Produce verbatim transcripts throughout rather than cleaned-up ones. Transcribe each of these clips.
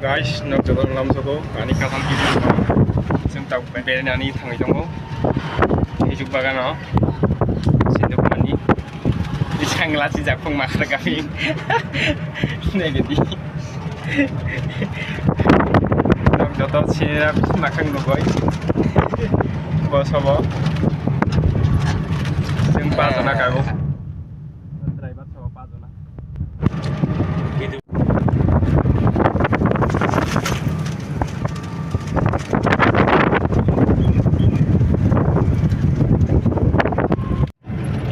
Guys, nok joto lamsoko ani katham kiri chwng tak berinani thangwi tongo. Hijuk bagano sinduk mani bisang lachi jakphung makhar kami. Negedi. Nok joto sinina bising makhang nugoi. Bosobo. Chwng pajona kago. Driver sabo pajona.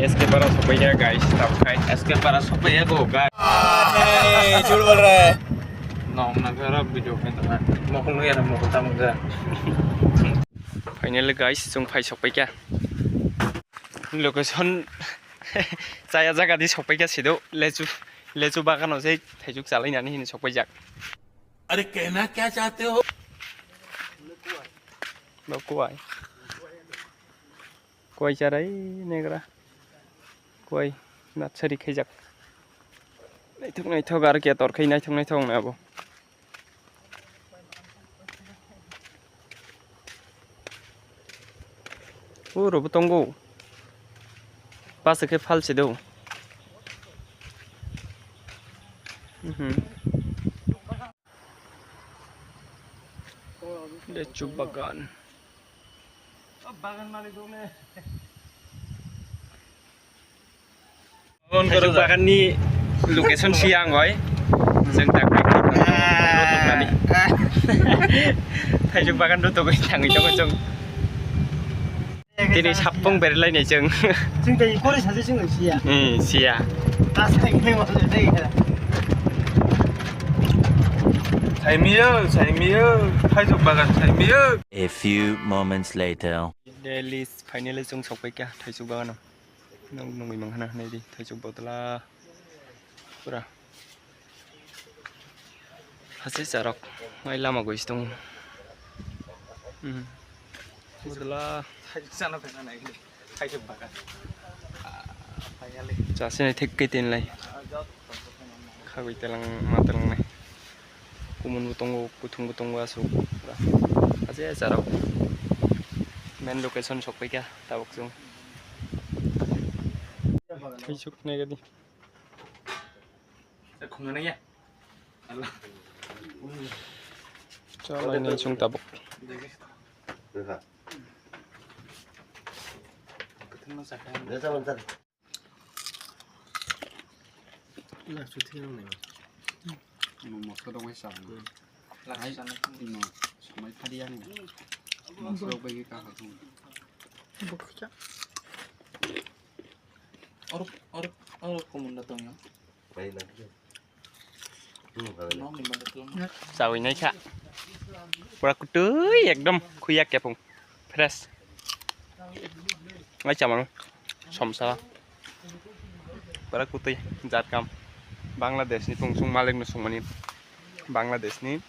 S K Para sokpaiya guys, tabuk khai. S K Para sokpaiya go guys. Hey, jhul bol raha hai. Nong na ghara video ke tara. Mokol nung yara mokol tamung ja. Finally guys, chwng phai sokpaikha. Location chaya jaga di sokpaikha sido. Lechu, lechu bagano se thaijuk chalainani hini sokpaijak. अरे कहना क्या चाहते हो? Bo kuai. Kuai charai negra. Kuai natsari khaijak. Naithok naithok aro khe tor khai naithok naithok wngna abo. Uro bo tongo. Basa khe phalse do. Mhm. Lechu bagan. Bagan malik dong ne. Thaijok bagan ni location si ang oi. Jeng tak tak. Thaijok bagan do to bai thangwi tongo jeng. Tini sapung berlainai chwng. Chwng tei kori saje chwng siya. Hmm, siya. Tas tai khe mo le dai. Saimiyo, saimiyo, thaijok bagan saimiyo. A few moments later. Daily finally chwng sokpaikha thaijok bagano. Nung nungwi mangkhana nai di thaijok botla. Pura. Hachai charok. Mai lama goi si tongo. Hmm. Botla. Thaijok chana phai nai di. Thaijok bagan. Ah, finally. Chasini thik kaitin lai. Ah, jot. Khagwi telang ma telang nai. Kumun bo tongo, kuthung bo tongo aswk. Pura. Hachai charok. Main location sokpaikha tabuk chwng. Thaijok nai gadi. Chalai nai chwng tabuk. Mosla dong sa. Samai phadi yang. Mosla bai ka ha. Orok, orok, orok kumun da tong ya. Chawi nai kha. Pura kutui ekdom khuya kepung. Fresh. Ngai chamano. Somsa. Pura kutui jat kam. Bangladesh ni pungsung malik no sungmani. Bangladesh ni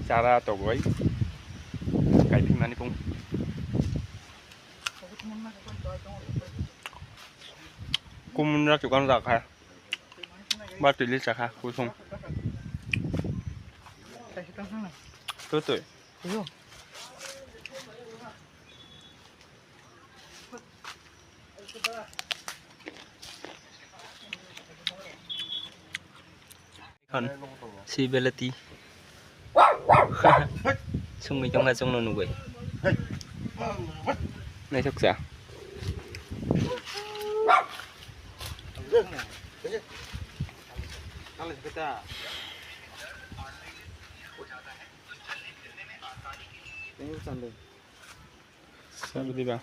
chara togoi. Kaiphi mani pung. Kumun ra chukan ra kha. Ba twi li chakha kusung. Twi twi. Hon, si belati. Sungwi tongkha chwngno nugwi. Naithok cha. Sabdi ba.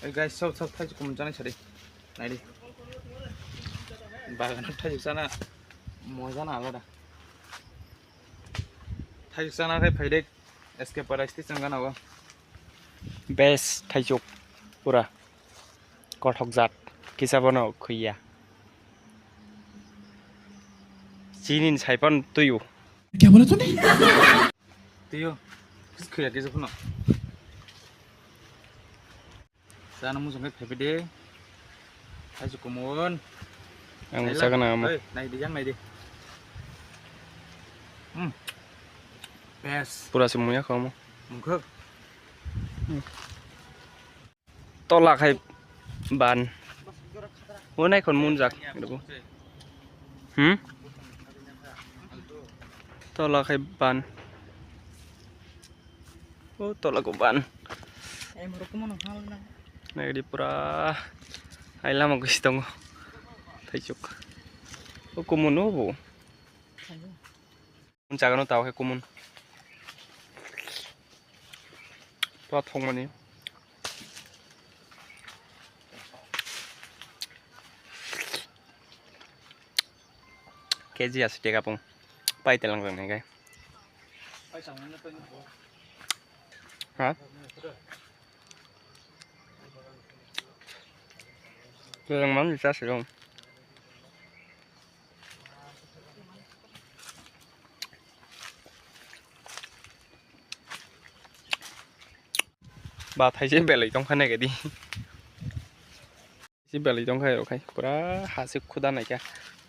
Hey guys, sob sob thaijwk kumun chanai sadi. Naidi. Bagano thaijwk chana moja na alada. Thaijwk chana khai phaide S K Para station gana o. Best thaijwk pura kothok jat kisa bono khuiya. Chini ni saipan tuyu. Kya bola tune? Tuyu. Khuya kisa bono. Chana muchung khe phaibai de. Hai se kumun. Ang nai chakana lang. Amo. Oi, nai di, yang nai di. Hmm. Best. Pura se muya kho amo. Mungkho. Hmm. Tola khai ban. O nai khon munjak. Hmm? Tola khai ban. O tola ko ban. Nai di pura. Hai lama ko sitong. Thaisuk. O kumun o bo. Kumun jaga no tao khe kumun. Tua thongmani. K G asi tega pung. Pai telang jang nai kai. Ha? Telang man bisa sih dong. Ba thaise belai tongkha nai di. Si belai tongkha rok khai pura ha se khuda naikha.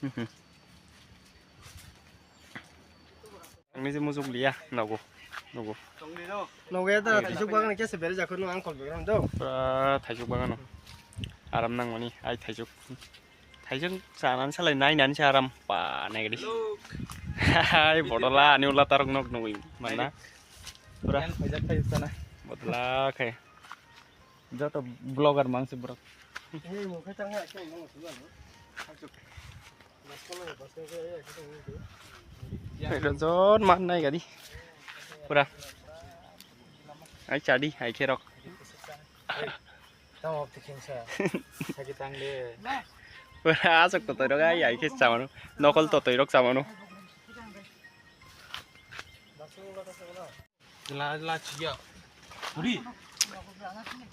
Mhm. Ang ni je mujuk liya nogo. Nogo. Nogo ya da thaisuk bagan kesa bere jakho no ang kol begram do. Pura thaisuk bagano. Aram nangmani ai thaisuk. Thaisuk chanan salai nai nan se aram pa nai gadi. Hai bodola ani ula tarok nok nugui mana. Pura. Yang khaijak khaijak sana. Bodola khai. Joto vlogger mangsi borok. Jon man nai gadi. Pura. Ai chadi ai kherok. Tamo tikin sa. Thagi tang de. Pura asok to toirok ai ai khe chamano. Nokol to toirok chamano.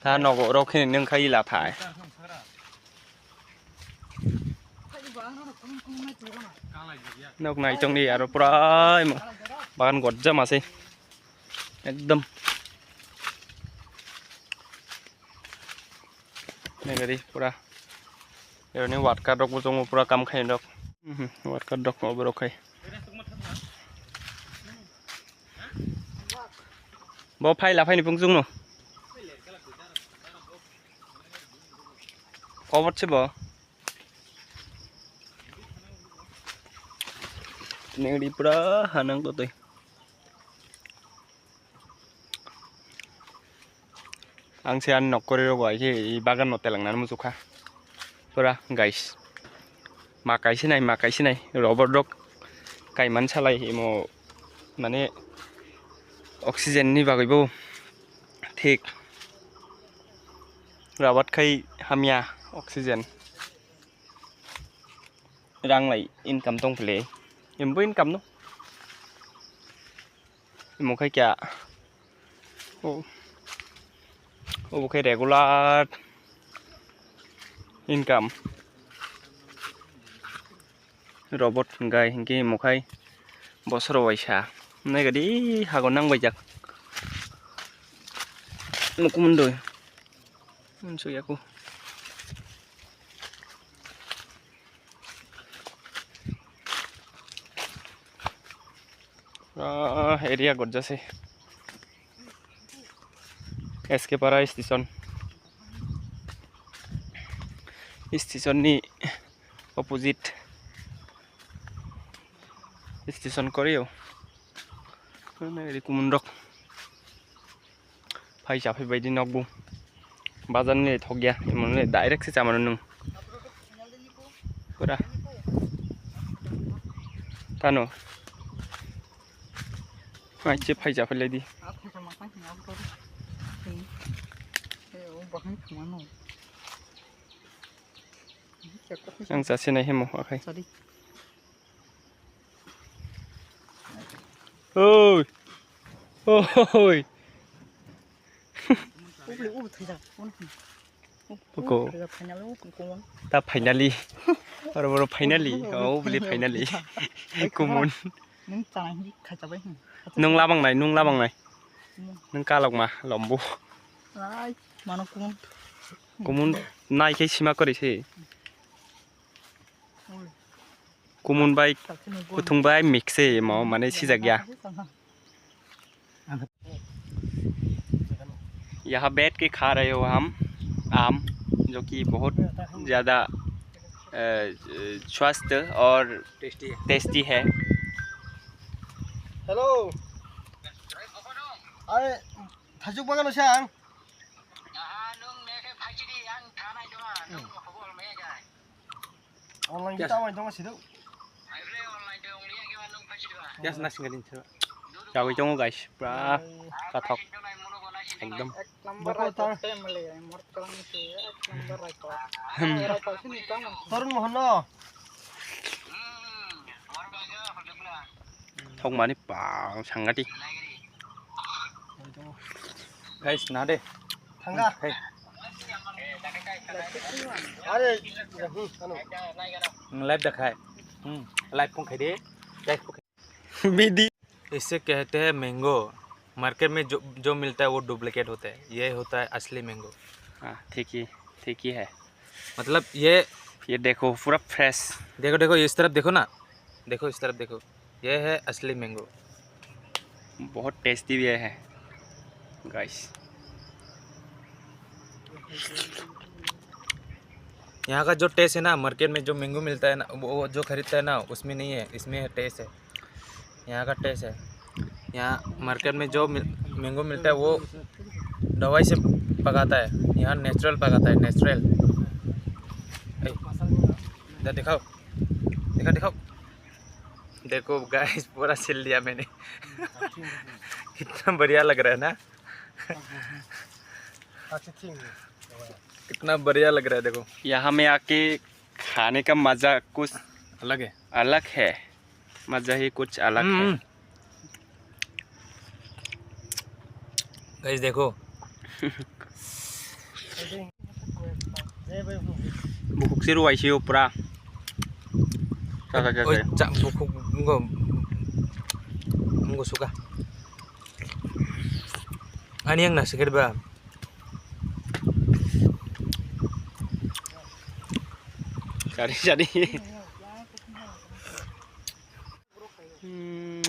Tha nogo rok khini nung khai la thai. Nok nai tong di aro pura bagan gojja mase ekdom. Nengari pura. Eroni worker rok bo tongo pura kam khai rok. Mhm, worker rok oborok khai. Bo phai la phai ni pung chungno. Kobor se bo. Nengari pura hanang to tei. Ang se ani nok kori rogo ai khe i bagan no telang nani muchukha. Pura guys. Ma kaisa nai, ma kaisa nai. Robot rok kaiman salai imo mane oxygen ni bagwi bo thik. Robot khai hamya oxygen. Rang lai income tong phile. Imbo income no. Imo khai kya. Oh. Obo khai regular income. Robot hingkai hingke imo khai bosoro waisa. Nai gadi hago nang baijak. Mukumundo. Unsuk yaku. Ah, area gorjase. S K Para station. Station ni opposite. Station koreo. Nai ri kumun rok. Phai cha phai bai di nok bu. Bazar ni thok ya, emon le direct se chamano nung. Pura. Tano. Ai che phai cha phai lai di. Ang cha se nai hemo akhai. Oi. Oi. Ubi, ubi thaijak, ubi. Ubi thaijak, finally, ubi kumun. Ta finally. Oro boro finally. Oh, bili finally. Kumun. Nung chana hindi khachabai hin. Nung labang nai, nung labang nai. Nung kalok ma, lombo. Ai, mano kumun. Kumun nai khe sima kwrwi se. Kumun bai kuthung bai mix se mo mane sijak ya. यहाँ बैठ के खा रहे हो हम आम, जो कि बहुत ज़्यादा, अ, स्वस्थ और टेस्टी है। Hello. Are, thajuk bagano sang. Online kita main dong situ. Yes, nasi ngadin coba. Chawi tongo guys, pura kathok. Ekdom. Ek number Boko raiko ta. Family, mor tong si, ek number raiko. Hmm. Raiko sini tong. Torun Mohan no. Thok mani pang sangati. Guys, na de. Thangga. Hey. Are, hmm, ano. Live dekhai. Hmm, live phone khai de. Live phone khai. Bidi. इसे कहते हैं mango. Market में जो, जो मिलता है वो डुप्लीकेट होता है, ये होता है असली मैंगो। हाँ, ठीक ही, ठीक ही है। मतलब ये ये देखो, पूरा फ्रेश। देखो, देखो, इस तरफ देखो ना, देखो, इस तरफ देखो, ये है असली मैंगो। बहुत टेस्टी भी है गाइस। यहाँ का जो टेस्ट है ना, मार्केट में जो मैंगो मिलता है ना, वो, वो जो खरीदता है ना, उसमें नहीं है, इसमें है, टेस्ट है। यहाँ का टेस्ट है। यहाँ मार्केट में जो मिल, मैंगो मिलता है, वो दवाई से पकाता है। यहाँ नेचुरल पकाता है, नेचुरल। ए, इधर दिखाओ, दिखा, दिखाओ। देखो गाइस, पूरा छील लिया मैंने। कितना बढ़िया लग रहा है ना? कितना बढ़िया लग रहा है, देखो। यहाँ में आके खाने का मजा कुछ अलग है। अलग है, मजा ही कुछ अलग है। हम्म। गाइस, देखो। Bukhuk se ruwai se o pura. Cha, cha, cha, oi, cha. Cha, bukhuk, ngo, ngo suka. Ani yang nasi kiri ba. Sari, sari. Hmm.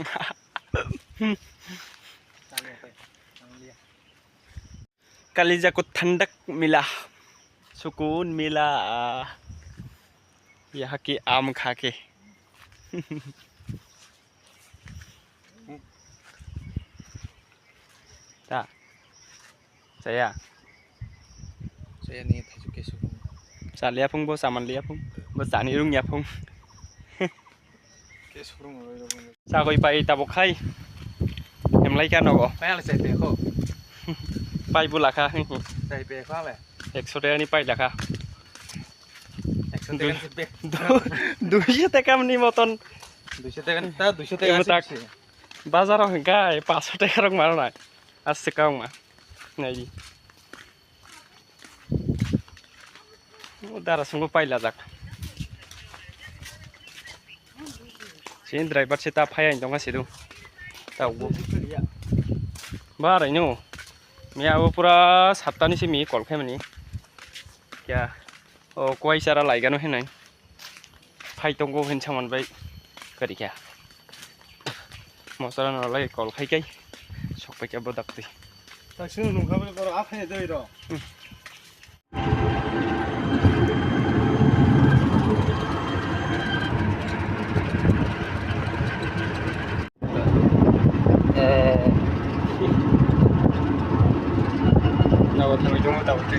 कलेजा को ठंडक मिला, सुकून मिला, यहाँ के आम खा के। Ta. Saya. Saya ni thaisu kesu. Sa liya phung bo, saman liya phung. Bo sani rung ya phung. Sagoi pai tabok khai. Hemlai ka nogo. Pai ale chai pe kho. Pai bula kha. Chai pe kho ale. Ekso taka ni pai lakha. Ekso taka ni chai pe. Duiso taka ni moton. Duiso taka ni, ta duiso taka ni. Bazar o hingka paso taka rok mano nai. Aste kaung ma. Nai di. O dara sungo pailajak. Sini driver se ta phai ang tongma sidu. Ta ugo. Ba rai no. Mi abo pura satta ni simi call khaimani. Kya? O kuai chara laigano hinai. Phai tongo hin saman bai. Kari kya? Mosra no lai call khai kai. Sok pai kya bodak twi. Tak sini nungkha bai koro akhai doi ro. Nawat nujung tawte.